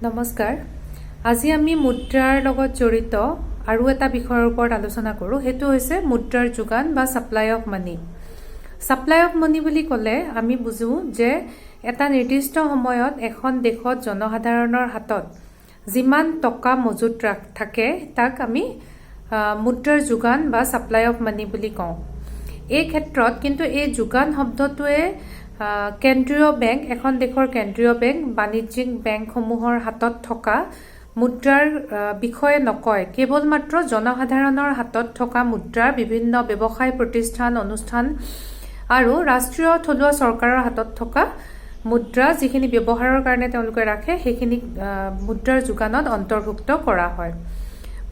নমস্কাৰ। আজি আমি মুদ্ৰাৰ লগত জড়িত আৰু এটা বিষয়ৰ ওপৰত আলোচনা কৰোঁ। সেইটো হৈছে মুদ্ৰাৰ যোগান বা supply of money. Supply of money বুলি ক'লে আমি বুজোঁ যে এটা নিৰ্দিষ্ট সময়ত এখন দেশত জনসাধাৰণৰ হাতত যিমান টকা মজুত থাকে, তাক আমি মুদ্ৰাৰ যোগান বা ছাপ্লাই অফ মানি বুলি কওঁ। এই ক্ষেত্ৰত কিন্তু এই যোগান শব্দটোৱে কেন্দ্ৰীয় বেংক, এখন দেশৰ কেন্দ্ৰীয় বেংক, বাণিজ্যিক বেংকসমূহৰ হাতত থকা মুদ্ৰাৰ বিষয়ে নকয়। কেৱল মাত্ৰ জনসাধাৰণৰ হাতত থকা মুদ্ৰা, বিভিন্ন ব্যৱসায় প্ৰতিষ্ঠান, অনুষ্ঠান আৰু ৰাষ্ট্ৰীয় থলুৱা চৰকাৰৰ হাতত থকা মুদ্ৰা, যিখিনি ব্যৱহাৰৰ কাৰণে তেওঁলোকে ৰাখে, সেইখিনিক মুদ্ৰাৰ যোগানত অন্তৰ্ভুক্ত কৰা হয়।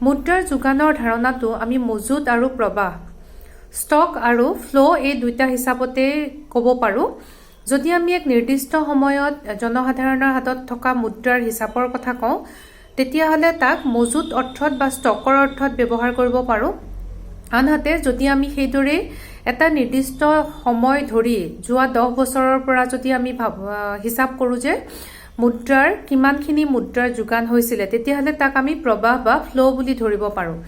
মুদ্ৰাৰ যোগানৰ ধাৰণাটো আমি মজুত আৰু প্ৰবাহ, ষ্টক আৰু ফ্ল', এই দুইটা হিচাপতে ক'ব পাৰোঁ। যদি আমি এক নিৰ্দিষ্ট সময়ত জনসাধাৰণৰ হাতত থকা মুদ্ৰাৰ হিচাপৰ কথা কওঁ, তেতিয়াহ'লে তাক মজুত অৰ্থত বা ষ্টকৰ অৰ্থত ব্যৱহাৰ কৰিব পাৰোঁ। আনহাতে যদি আমি সেইদৰেই এটা নিৰ্দিষ্ট সময় ধৰি যোৱা 10 বছৰৰ পৰা যদি আমি হিচাপ কৰোঁ যে মুদ্ৰাৰ কিমানখিনি মুদ্ৰাৰ যোগান হৈছিলে, তেতিয়াহ'লে তাক আমি প্ৰবাহ বা ফ্ল' বুলি ধৰিব পাৰোঁ।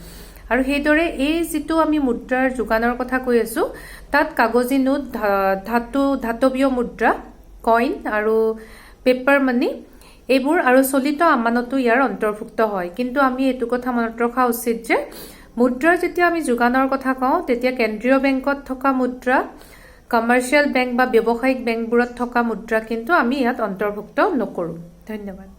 আৰু সেইদৰে এই যিটো আমি মুদ্ৰাৰ যোগানৰ কথা কৈ আছোঁ, তাত কাগজী নোট, ধাতৱীয় মুদ্ৰা, কইন আৰু পেপাৰ মানি, এইবোৰ আৰু চলিত আমানতো ইয়াৰ অন্তৰ্ভুক্ত হয়। কিন্তু আমি এইটো কথা মনত ৰখা উচিত যে মুদ্ৰাৰ যেতিয়া আমি যোগানৰ কথা কওঁ, তেতিয়া কেন্দ্ৰীয় বেংকত থকা মুদ্ৰা, কমাৰ্চিয়েল বেংক বা ব্যৱসায়িক বেংকবোৰত থকা মুদ্ৰা কিন্তু আমি ইয়াত অন্তৰ্ভুক্ত নকৰোঁ। ধন্যবাদ।